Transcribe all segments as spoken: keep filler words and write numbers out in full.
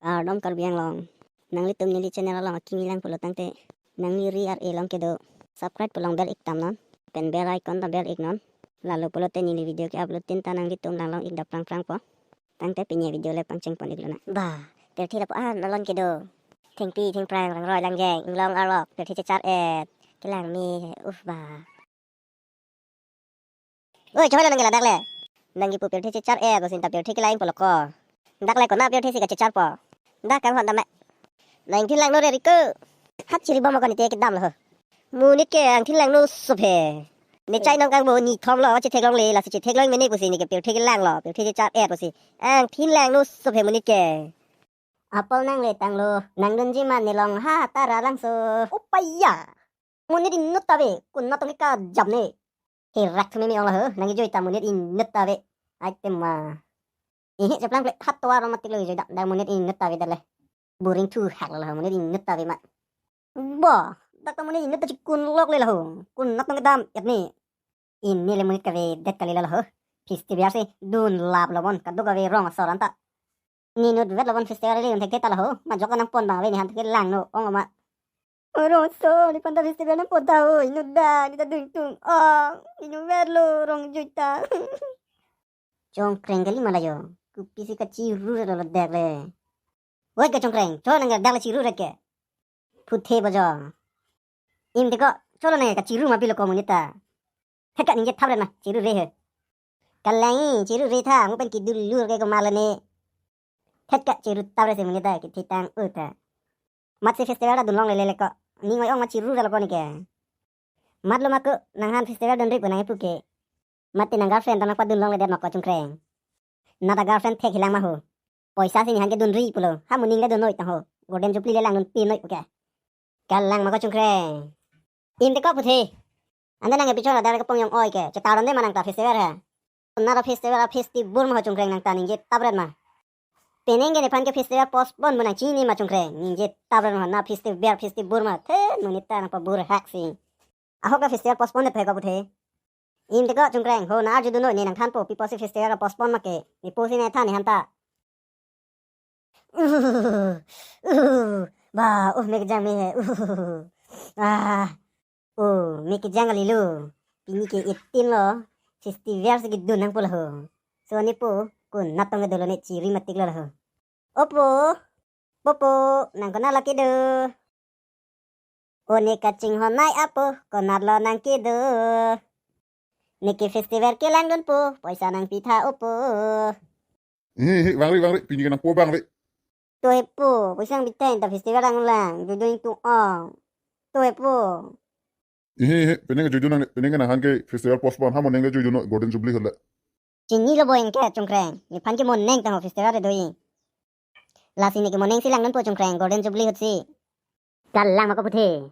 Kardom Karbi Anglong. Nanglitum neli channel along akimi lang pulo tangte, nangli ri ar-e along kedo subscribe pu along bell ik tam non, pen bell icon ta bell ik non. Lalo pulote neli video ke-upload tin ta nanglitum langlong ik dap prang prang po. Tangte pini video le pangcheng pon ik lonang. Ba, pirthe lapu-an along kedo. Thengpi thengphrang, langroi langjeng, inglong arlok, pirthe chechar-et. Kelang me, uh ba. Oi, choi lo nang ke ladak le. Nang kipu pirthe chechar-et pusi ta pirthe kelang pulo ko. Dak le konat pirthe si kachechar po? Dak kanghon dam me. Nang thin langno re riko. Hat chiri bom ko nite kedam lo ho. Monit ke angthin langno sophe. Ne chai nang kangbo ni thom lo, chetheklongle, lasi chetheklong mene pusi ne ke pirthe kelang lo, pirthe chechar-et pusi. Angthin langno sophe monit ke. Apol nang le tanglo, nang dunji ma ne long ha tara langso. Upaya. Monit inut ta ave, konat tong ke kajam ne. Herak thume me ong lo ho, nang kejui ta monit inut ta ave. Ai tema. Ehe, cheplang kle hat tovar matik lo kejui dak, dak monit inut ta ave dak le. Boring thu hak lo ho, monit inut ta ave ma. Bo, dak ta monit inut ta chikun lok le lo ho. Konat tong kedam-et ne. Ini le monit kavedet kali lo ho. Festival si dun lap lo bon, kadokave rong asor anta. Ne inut vet lo bon festival le un thekthe ta lo ho. Ma jok nang pon bang ave ne han thekthe langno ong ma. Oro so, nephan ta festival nang pon ta ho, inut dak, ne ta dun tung. Oh, inut vet lo, rong jui ta. Chongkreng kali ma la jo. Kopisi kachiru lo ladak le. Oi ke Chongkreng, cho nang dak le chiru re ke. Phuthe bojo. Im te ko, cholo nang kachiru ma pilo ko monit ta. Thet ka ningje thap re ma, chiru re he. Kalang-i, chiru re tha, mo pen kidul lur ke ko ma le ne. Thet ka chiru thap re si monit ta, kethe tang-o ta. Mat si festival ta dun longle le ko. Ning oi ong ma chiru re lo ko ne ke. Mat lo ma ko, nang han festival dun ri pu nang ipu ke. Mat te nang girlfriend ta nang padun longledet ma ko Chongkreng. Na ta girlfriend thek hilang ma ho. Poisa si ne han kedun ri pulo. Ha moning le dun noi tang ho. Golden Jubilee le lang dun pi noi pu ke. Kalang ma ko Chongkreng. Im te ko puthe. Ante nang episode ada ke pong yong oi ke. Chetaron de ma nang ta festival ha. Na ta festival a festival ma ho Chongkreng nang ta ningje thap re ma. Penang ke nephan ke festival postpone mo nang chini ma Chongkreng. Ningje thap re ma na festival festival ma. The monit ta nang pabur hak si. Ahok la festival postpone de phe ko puthe. Im te ko Chongkreng ho na arju dun noi ne nang than po pi pusi festival postpone ma ke. Ne pusi ne than ne han ta. Uh, uh, ba, uh, me kejang me he. Uh, ah, uh, me kejang kali lo. Pini ke eighteen lo. Festival si kedun nang pulo ho. So ne po, konat tong kedo lo ne chiri matik lo ho. Opo, popo, nang konat lo kedo. O ne kachinghon nai apo, konat lo nang kedo. Ne ke festival kelang dunpo, poisa nang pitha opo. He, he, vangre, vangre, pini ke nang po vangre. To he po, poisa nang pitha ta festival nang lang, judun tu ong. To he po. He, he, penang ke judun nang, penang ke nang han ke festival postpone, ha moning ke judun no Golden Jubilee hole. Chini lo bo ingke Chongkreng, nephan ke moning tang ho festival re doi. Lasi ne ke moning si lang dunpo Chongkreng, Golden Jubilee hut si. Kalang ma ko puthe.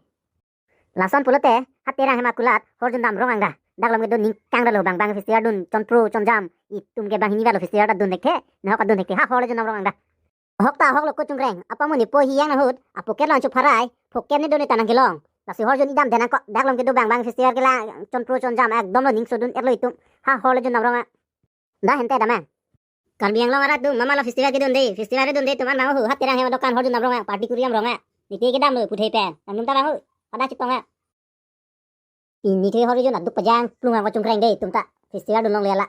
Lason pulote, ha Terang hem akulat, hor jun dam rong ang da. Dak lom kedo ning kang da lo bang bang festival dun, chonpro, chonjam, itum ke bang hini va lo festival ta dun thekthe, nahok ta dun thekthe, ha hor le jun dam rong ang da. Ahok ta ahok lo ko Chongkreng, apa mo ne po hiyang na hut, apo ke lang chupharai, phoket ne do ne ta nang kelong. Lasi hor jun idam de nang ko, dak lom kedo bang bang festival kelang, chonpro, chonjam, ekdom lo ning sodun et lo itum, ha hor le jun dam rong ang. Da hente damang. Karbi Anglong arat dum, mama lo festival kedun de, festival kedun de, tuman bang ho, ha Terang hem adokan hor jun dam rong a, party kuri dam rong a. Niti kedam lo, puthe pen, dam dum ta bang ho, pada chitong a. Pini the hor jun aduk pajang, plung ang ko Chongkreng de, tum ta, festival dun longle la.